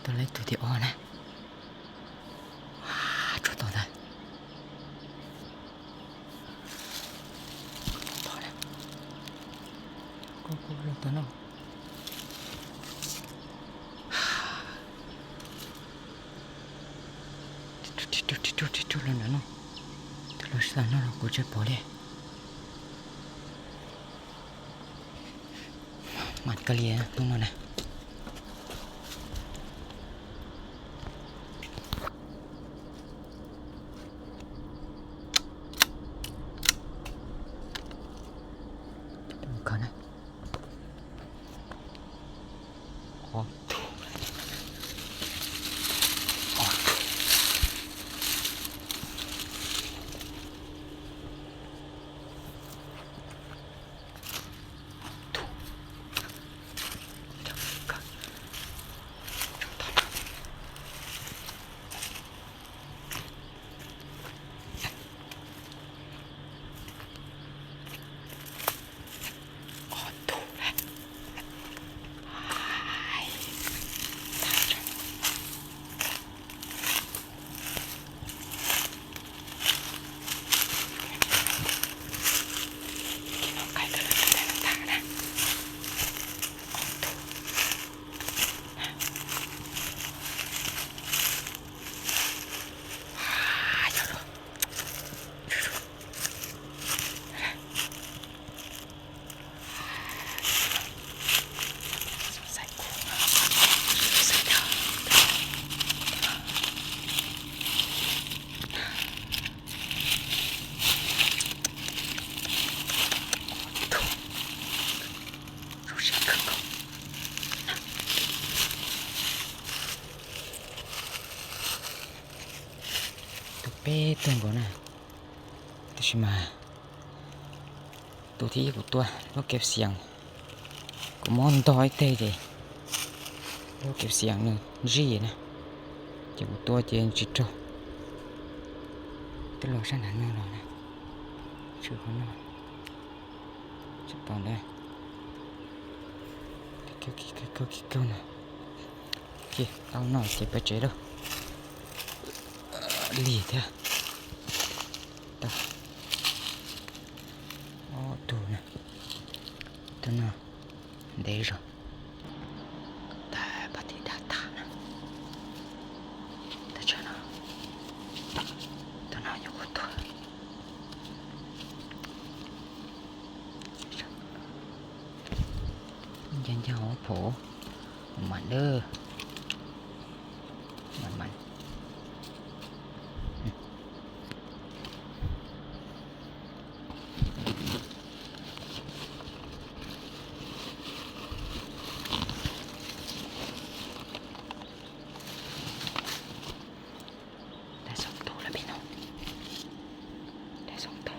Tôi lấy túi thì o nè. Wow, chuột to thật. To nè. Cô, cô, lột tao nó. Tít tút, tít tút, tít tút, tít tút luôn nè nó. Tao lột sao nó, nó cô chết bỏ đi. ມັນກະເລຍຕົງນັ້ນນະ. ເຂົ້ານະ. ໂອ້ ໂອ້. ໂຕເປ້ຕົວກ່ອນນະ ໂຕຊິມາ. ໂຕທີ່ກູຕົວະ ໂຕເກັບສຽງ ກູມອນດອຍເຕເດ ໂຕເກັບສຽງໜຶ່ງຈີນະ ເຈັບກູຕົວະເຈນຈິໂຕ ຕະຫຼອດຊັ້ນຫັ້ນນະ ລອນະ ຊື່ຄົນນອນ ຈະປອນເດີ ເກີ ເກີ ເກີ ເກີນະ. ໂອເຄ ເອົາໜ້ອຍເກັບໄປເຈເດີ ລີແທ້ ຕາ ໂອ້ ໂຕນະ ໂຕນະ ເດໂຈ ຕາ ປະຕິດາຕານະ ຕາຈະນະ ໂຕນະ ຢູ່ຄົນຕົວ ຢ່າ ຢ່າເອົາໂຜ ມັນເດີ ມັນ ມັນ ໄດ້ສອງໂຕແລ້ວພີ່ນ້ອງ ໄດ້ສອງໂຕ